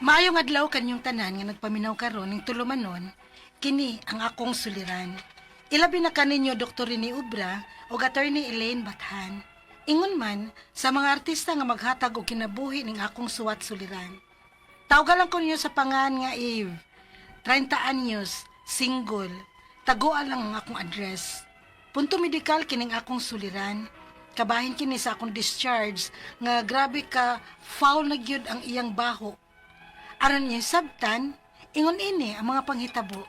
Maayong adlaw kanyong tanan nga nagpaminaw karon ning tulumanon, kini ang akong suliran. Ilabi na kaninyo Dr. Rene Ubra ug Attorney Elaine Bathan. Ingon man sa mga artista nga maghatag og kinabuhi ning akong suwat suliran. Tawgalan ko ninyo sa pangan nga Eve. 30 anyos, single. Tagoa lang ang akong address. Punto medikal kining akong suliran. Kabahin kini sa akong discharge nga grabe ka foul na gyud ang iyang baho. Aron niya sabtan, ingon ini ang mga panghitabo.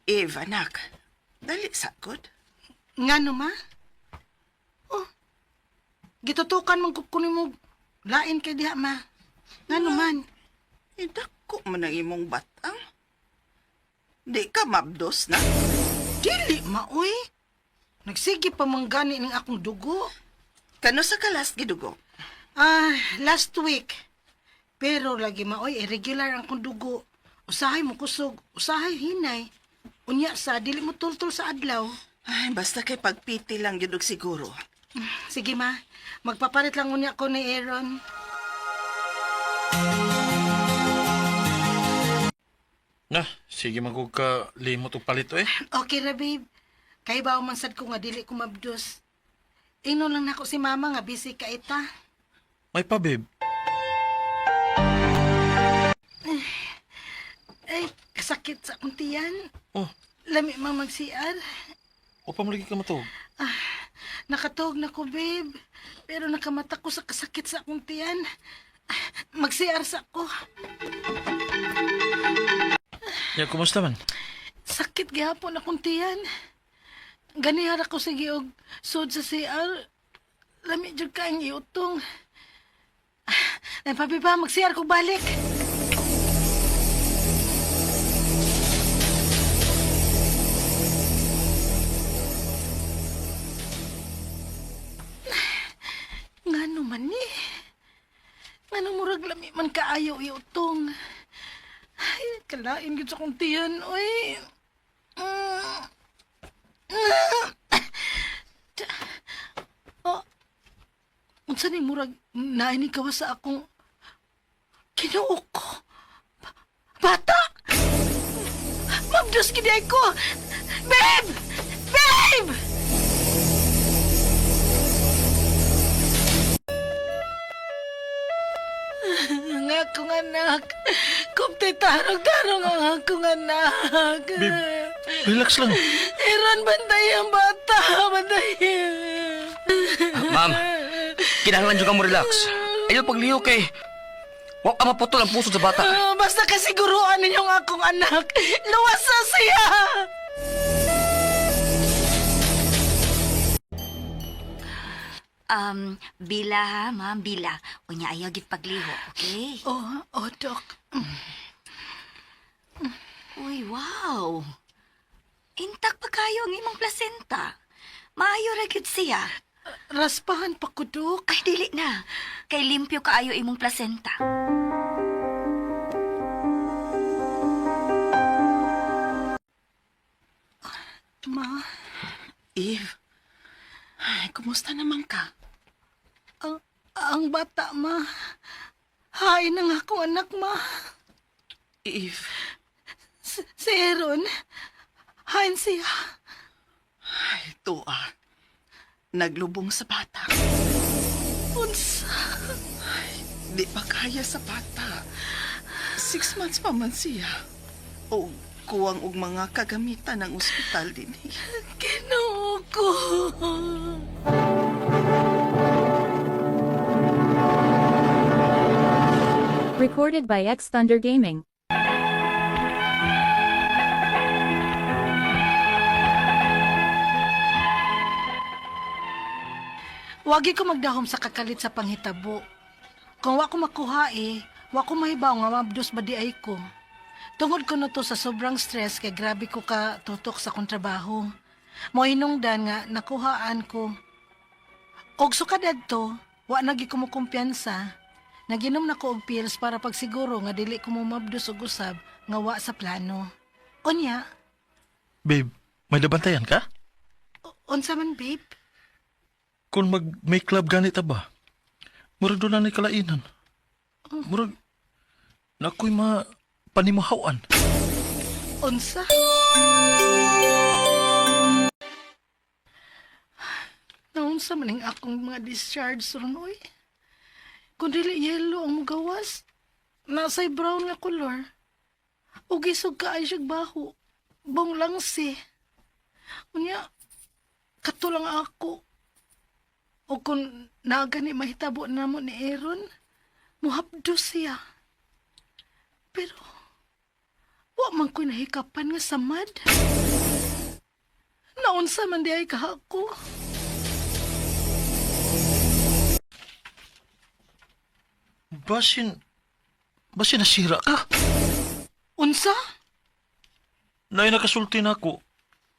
Eve, anak. Dali sagod. Ngano ma? Oh, gitutukan man ko kunin mo lain kay diha ma. Ngano man? Eh, dako man ang imong batang. Di ka mabdos na. Dili ma uy. Nagsige pa man gani ning akong dugo. Kano sa kalas gidugo? Ah, last week. Pero lagi maoy, irregular ang kong dugo. Usahay mo kusog, usahay hinay. Unya sa, dili mo tultol sa adlaw. Ay, basta kay pagpiti lang gyud og siguro. Sige ma, magpapalit lang unya ko ni Aaron. Na, sige man ko ka limot og palito eh. Okay ra babe. Kay ba man sad ko nga dili ko mabdos. Ingnon lang nako si mama nga busy ka ita. May pa, babe. Ay, kasakit sa akong tiyan. Oh, Lami man mag-CR. upa mo lagi ka matuog. Nakatuog na ko, babe. Pero nakamata ko sa kasakit sa akong tiyan. Ah, mag-CR sa ko. Ya, kumusta man? Sakit gihapon akong tiyan. Ganihara ko sige og sud sa CR. Lami jud kaayong iutong. Ah, Ay, papi pa, mag-CR ko balik. Ngano man ni? Ngano murag lami man kaayo iutong? Ay, kalain gyud sa akong tiyan, oy. Mm. Oh, unsa ni murag naini kawa sa akong Ginoo ko. Bata! Mabdos gid ay ko. Babe! Babe! Ang akong anak. Kumti tarong-tarong ang akong anak. Babe, relax lang. Aaron, bantay ang bata. Bantay. Ma'am, kinahanglan jud ka mo relax. Ayaw pagliho kay wa ka maputol ang puso sa bata. Ah, basta kasiguruan ninyong akong anak. Luwas na siya! Bila ha, ma'am, bila. Unya ayaw gid pagliho, okay? Oh, oh, Doc. Uy, wow. Intak pa kayo ang imong placenta. Maayo ra gyud siya. Raspahan pa ko, Doc. Ay, dili na. Kay limpyo kaayo imong placenta. Ma, Eve, ay, kumusta naman ka? ang bata, ma. Hain ang akong anak, ma. Eve, Si Aaron. Hain siya. ay, tuwa. Naglubong sa bata. Unsa. Di pa kaya sa bata. 6 months pa man siya. O kuwang og mga kagamitan ng ospital din. Ginoo ko. Recorded by X Thunder Gaming. Wagi ko magdahom sa kakalit sa panghitabo. Kung wa ko makuha eh, wa ko mahibaw nga mabdos ba di ay ko. Tungod ko no to sa sobrang stress kay grabe ko ka tutok sa akong trabaho. Mo hinungdan nga nakuhaan ko. Og sukad adto, wa nagi ko mokumpiyansa. Naginom na ko og pills para pagsiguro nga dili ko mabdos og usab nga wa sa plano. Unya, Babe, may dabantayan ka? Unsa man, babe? Kung mag may club ganit ba? Murag doon na ni kalainan. Murag nakoy ma panimuhawan. Unsa? Naunsa man ang akong mga discharge ron, oy. Kung dili yellow ang mugawas, nasa'y brown nga color. Ug isog ka ay siyag baho. Bong langsi. Unya, katulang ako. O kung nagani mahitabo na mo ni Aaron, muhapdo siya. Pero, wa man ko'y nahikapan nga samad. Naunsa man di ay kahako. Basin, basin nasira ka. Unsa? Nay nakasulti na ako.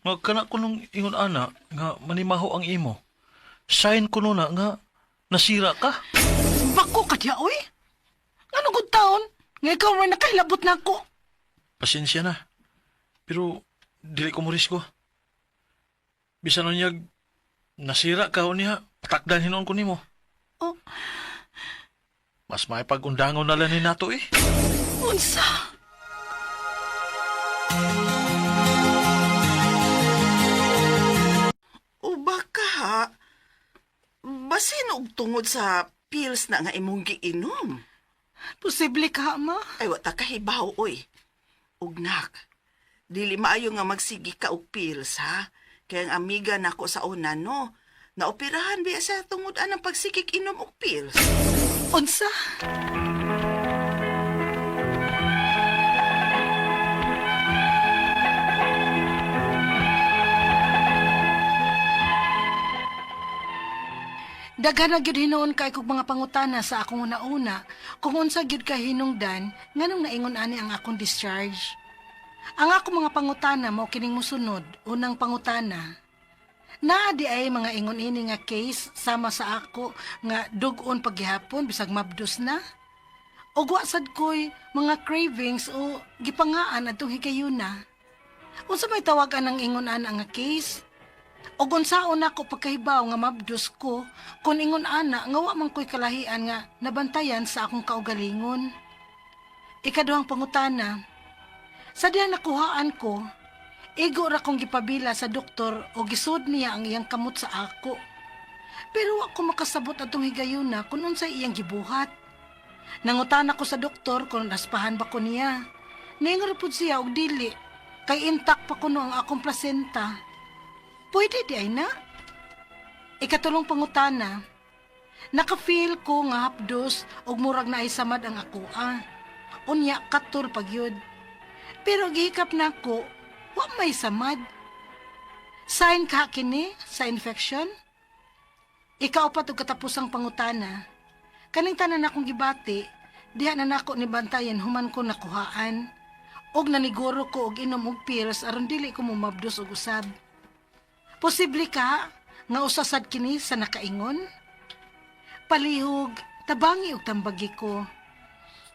Nga kana ko nung ingon ana nga manimaho ang imo. Sign ko na nga nasira ka. Bako ka diya, oy. Ano gud taon? Nga ikaw may nakahilabot na ako. Pasensya na. Pero dili ko mo risko. Bisan unyag nasira ka unya, patakdan hinuon ko nimo. Oh, Mas may pag-undangon na lang ni nato eh. unsa? O baka, basin og tungod sa pills na nga imong giinom. Posible ka, ma? Ay, wa ta kahibaw, oy. Ugnak, dili maayo nga magsigi ka og pills, ha? Kaya ang amiga nako sa una, no? Naoperahan biya sa tungod anang pagsigig inom og pills. Unsa? Daghan na gyud hinuon kay kog mga pangutana sa akong una-una kung unsa gyud ka hinungdan nganong naingon ani ang akong discharge. Ang akong mga pangutana mao kining mosunod. Unang pangutana, naa di ay mga ingon ini nga case sama sa ako nga dugon paghihapon bisag mabdos na. O wa sad ko'y mga cravings o gipangaan atong higayuna. Unsa may tawagan ang ingon ana nga case? O unsaon nako pagkahibaw nga mabdos ko kung ingon ana nga wa man ko'y kalahian nga nabantayan sa akong kaugalingon. Ikaduhang pangutana, sa diha nakuhaan ko, igo ra kong gipabila sa doktor o gisud niya ang iyang kamot sa ako. Pero wa ko makasabot atong higayuna kung unsay iyang gibuhat. Nangutana ko sa doktor kung raspahan ba ko niya. Ningon pud siya og dili kay intact pa kuno ang akong placenta. Pwede di ay na. Ikatulong pangutana, naka-feel ko nga hapdos og murag na ay samad ang akoa. Unya katul pagyud. Pero gihikap na ako, wa may samad. Sign ka kini sa infection? Ikaw pa og katapusang pangutana. Kaning tanan akong gibati, diha na nako ni bantayan human ko nakuhaan. Og naniguro ko og inom og pills aron dili ko mumabdos og usab. Posible ka nga usa sad kini sa nakaingon? Palihog, tabangi og tambagi ko.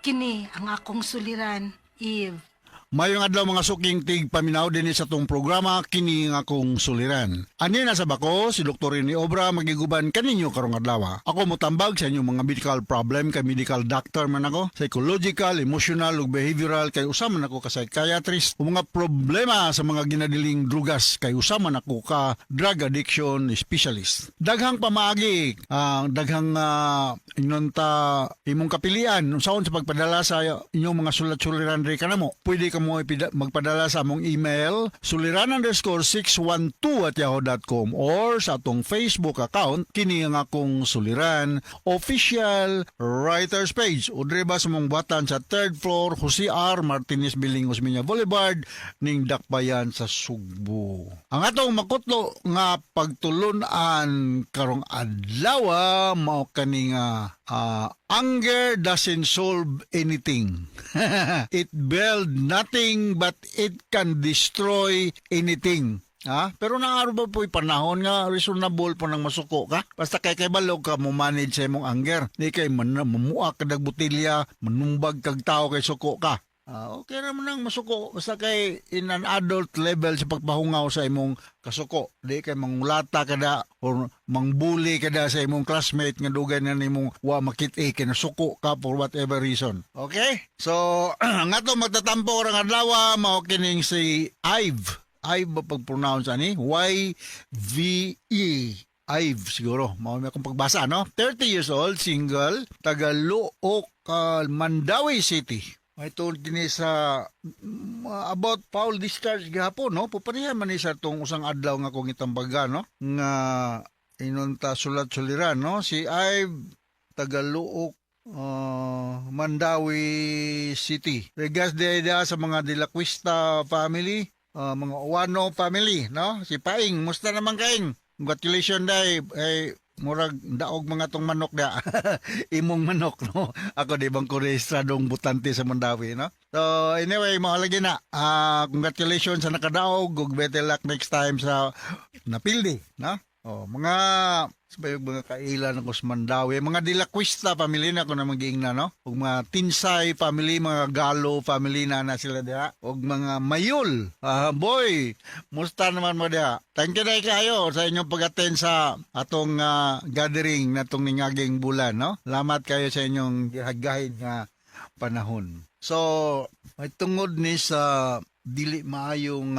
Kini ang akong suliran, Eve. Mayong adlaw mga suking tig paminaw dinhi sa tong programa kini nga akong suliran. Ani nasa bako si Dr. Rene Obra magiguban kaninyo karong adlaw. Ako motambag sa inyong mga medical problem kay medical doctor man ako, psychological, emotional ug behavioral kay usa man ako ka psychiatrist ug mga problema sa mga ginadiling drugas kay usa man ako ka drug addiction specialist. Daghang pamaagi, daghang ingon ta imong kapilian unsaon sa pagpadala sa inyong mga sulat-suliran diri kanamo. Pwede ka mo magpadala sa among email suliran_612@yahoo.com or sa atong Facebook account kini ang akong suliran official writers page o diri ba sa mong buhatan sa third floor Jose R. Martinez Building, Osmeña Boulevard ning Dakbayan sa Sugbo. Ang atong makutlo nga pagtulunan karong adlaw mao kani nga anger doesn't solve anything. It build nothing but it can destroy anything. Ha? Pero naaro ba po'y panahon nga reasonable po nang masuko ka? Basta kay kay balog ka mo manage sa imong anger. Di kay man, mamuak ka dag botelya, manumbag kag tao kay suko ka. Okay naman nang masuko basta kay in an adult level sa pagpahungaw sa imong kasuko. Di kay mangulata kada or mangbuli kada sa imong classmate nga dugay na nimong wa makit-i kay nasuko ka for whatever reason. Okay? So, nga to magtatampo karong adlaw mao kining si Ive. Ive ba pag-pronounce ani? YVE. Ive siguro. Mao may akong pagbasa, no? 30 years old, single, taga Looc, Mandaue City. May tuod kini sa about foul discharge gihapon, no? Pupareha man ni sa tong usang adlaw nga akong itambaga, no? Nga inunta sulat suliran, no? Si Ive, taga Looc, Mandaue City. Regards di sa mga De La Cuesta family, mga Uwano family, no? Si Paing, musta naman kaing? Congratulations dai eh, murag daog mga tong manok da. Imong manok, no? Ako di bang ko rehistradong butante sa Mandaue, no? So anyway, mao lagi na. Congratulations sa nakadaog ug better luck next time sa napildi, no? Oh, mga sabayog mga kailan ako sa Mandaue, mga De La Cuesta family na ako na magiingna, no? Ug mga Tinsay family, mga Galo family na na sila diha, ug mga Mayul. Boy, musta naman mo diha. Thank you dahil kayo sa inyong pag-attend sa atong gathering na tong ningaging bulan, no? Salamat kayo sa inyong gihagahin nga panahon. So, may tungod ni sa dili maayong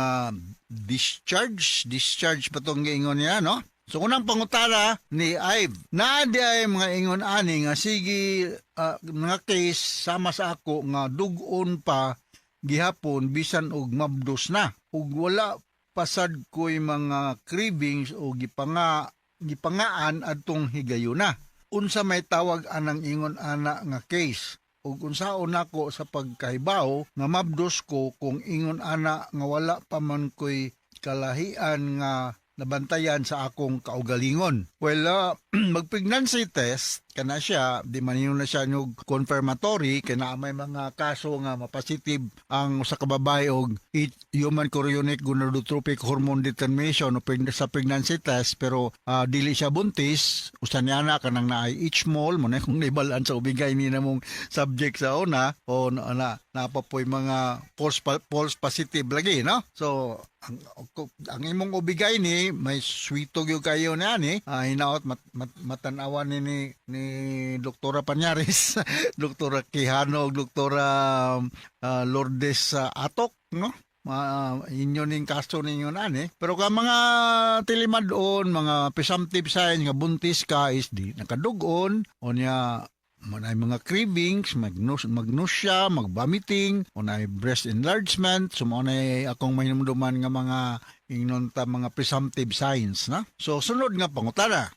discharge, discharge pa tong giingon niya, no? So unang pangutana ni Ive, naa di ay mga ingon ani nga sige mga case sama sa ako nga dugon pa gihapon bisan og mabdos na ug wala pasad ko'y mga cravings o gipangaan adtong higayuna. Unsa may tawag anang ingon ana nga case? Ug unsaon nako sa pagkahibaw nga mabdos ko kung ingon ana nga wala pa man ko'y kalahian nga nabantayan sa akong kaugalingon? Well, mag-pregnancy test kana siya, di man yun na siya yung confirmatory kay naa may mga kaso nga mapositive ang usa ka babae og human chorionic gonadotropic hormone determination o sa pregnancy test pero dili siya buntis. Usa niya na kanang naay H-mole mo na kung naibalaan sa ubigay ni namong subject sa una o na napapoy mga false positive lagi, no? So ang imong ubigay ni may swito gyud kayo na ani hinaot matan-awan ni Doktora Panyaris, Doktora Quijano ug Doktora Lourdes Atok, no? Inyo ning kaso ninyo na ani. Pero ka mga tilimadon, mga presumptive signs nga buntis ka is di nakadugon o niya manay mga cravings, magnausea, mag-vomiting, o na breast enlargement, so mao na akong mahinumduman nga mga ingnon ta mga presumptive signs, na. So sunod nga pangutana,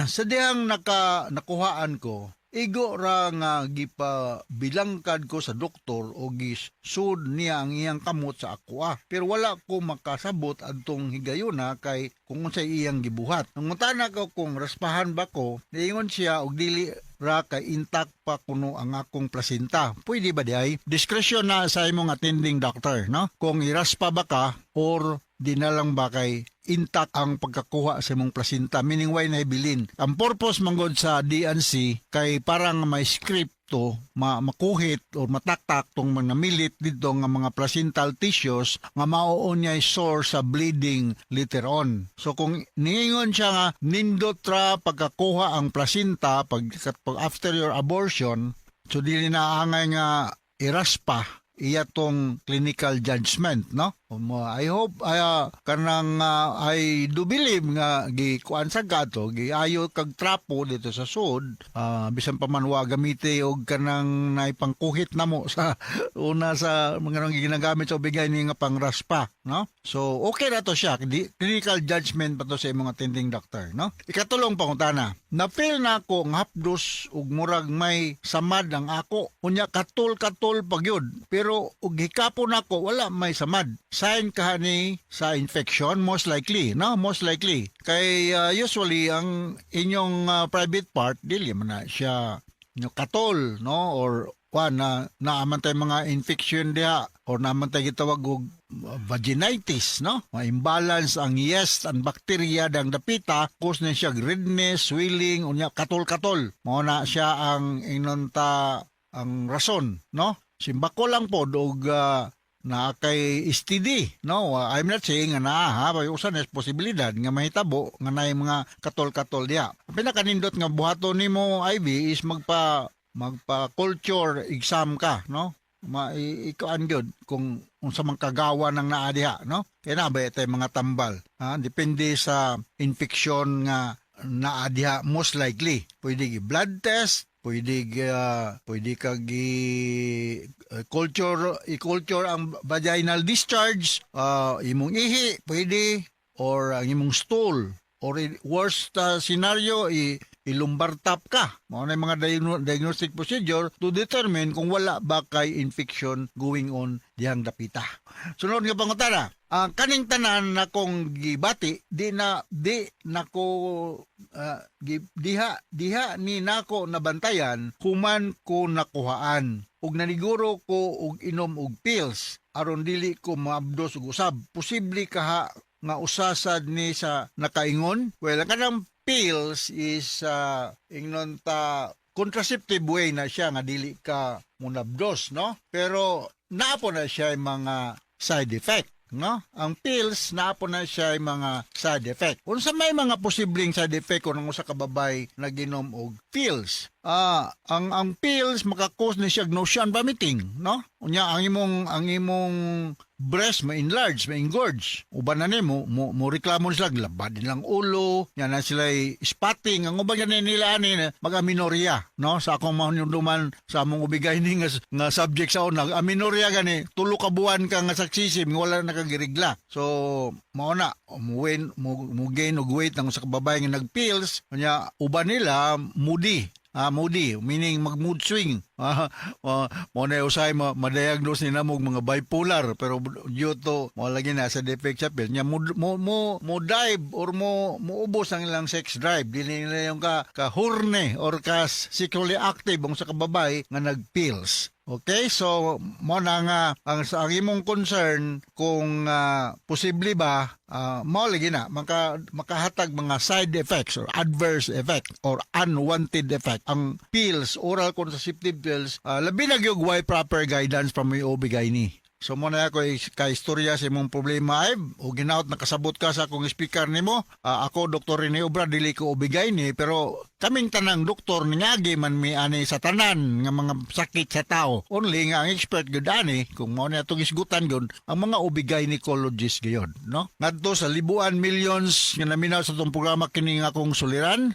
sa dihang nakuhaan ko, igo ra nga gipabilangkad ko sa doktor o gisud niya ang iyang kamot sa akoa. Pero wala ko makasabot adtong higayuna kay kung unsay iyang gibuhat. Nangutana ko kung raspahan ba ko, niingon siya og dili ra kay intact pa kuno ang akong placenta. Pwede ba di ay? Discretion na sa imong attending doctor, no? Kung iraspa ba ka or di na lang ba kay intact ang pagkakuha sa imong placenta, meaning way na ibilin. Ang purpose manggod sa D&C kay parang may script to makuhit o mataktak tong mga namilit dito nga mga placental tissues nga mao niya source sa bleeding later on. So kung niingon siya nga nindot ra pagkakuha ang placenta pag after your abortion, so dili na angay nga iraspa, iya tong clinical judgment, no? I hope ay kanang I do believe nga gikuan sa gato, giayo kag trapo dito sa sud, bisan pa man wa gamiti og kanang naipangkuhit namo sa una sa mga nang ginagamit sa ubigay ni nga pangraspa, no? So okay na to siya. Clinical judgment pa to sa imong attending doctor, no? Ikatulong pangutana, na-feel na ako nga hapdos ug murag may samad ang ako, unya katol-katol pa gyud, pero og hikapon nako wala may samad. Sign ka ni sa infection most likely, no? Most likely kay usually ang inyong private part dili man na siya nyo katol, no? Or kuan na naaman tay mga infection diha or naaman tay gitawag og vaginitis, no? Ma-imbalance ang yeast and bacteria dang dapita, cause na siya redness, swelling, unya katol-katol. Mao na siya ang inonta ang rason, no? Simbako lang pod og naa kay STD, no? I'm not saying nga naa ha, pero usa na posibilidad nga mahitabo nga naay mga katol-katol diha. Ang pinakanindot nga buhaton nimo, Ivy, is magpa magpa culture exam ka, no? Ma ikuan gyud kung unsa man kagawa nang naa diha, no? Kay naa ba tay mga tambal, ha? Depende sa infection nga naa diha. Most likely pwede gi blood test, pwede pwede ka gi culture, i-culture ang vaginal discharge, imong ihi pwede, or ang imong stool, or in worst scenario, i i-lumbar tap ka. Mao na yung mga diagnostic procedure to determine kung wala ba kay infection going on dihang dapita. Sunod nga pangutana, ang kaning tanan na kong gibati, di na di nako diha diha ni nako nabantayan human ko nakuhaan ug naniguro ko og inom og pills aron dili ko maabdos og usab. Posible kaha nga usa sad ni sa nakaingon? Well, ang kanang pills is ingnon ta contraceptive way na siya nga dili ka munabdos, no? Pero naa po na siya yung mga side effect, no? Ang pills, naa po na siya yung mga side effect. Unsa may mga posibleng side effect kung ang usa ka babay naginom og pills? Ang pills maka-cause ni siya nausea and vomiting, no? Unya ang imong breast ma-enlarge, ma-engorge. Uban na nimo mo, mo reklamo sila labad nilang ulo, nya na sila spotting, ang uban yan nila ani mag-amenorrhea, no? Sa akong mahinumduman sa among ubigay ni nga subject sa una, amenorrhea gani, 3 ka buwan ka nga saksisim nga wala nakagirigla. So mao na mo mo, mo gain og weight ang usa ka babae nga nag-pills, unya uban nila moody. Moody, meaning mag-mood swing. Mo na usay ma-diagnose ni namo og mga bipolar, pero due to mo lagi na sa defect sa pill nya mo dive or mo muubos ang ilang sex drive, dili nila yung ka horny or ka sexually active ang sa kababay nga nag-pills. Okay, so mo na nga ang imong concern kung posible ba, mao lagi na makahatag mga side effects or adverse effect or unwanted effect ang pills, oral contraceptive pills, labi na gyud way proper guidance from your OB-GYN. So mo na ako kay istorya sa imong problema ay o ginaot nakasabot ka sa akong speaker nimo. Ako, Dr. Rene Obra, dili ko OB-GYN, pero kaming tanang doktor ningagi man mi ani sa tanan nga mga sakit sa tao. Only nga ang expert gyud ani kung mao na atong isgutan gyud ang mga OB-gynecologist gyud, no? Ngadto sa libuan millions nga naminaw sa atong programa kini nga akong suliran.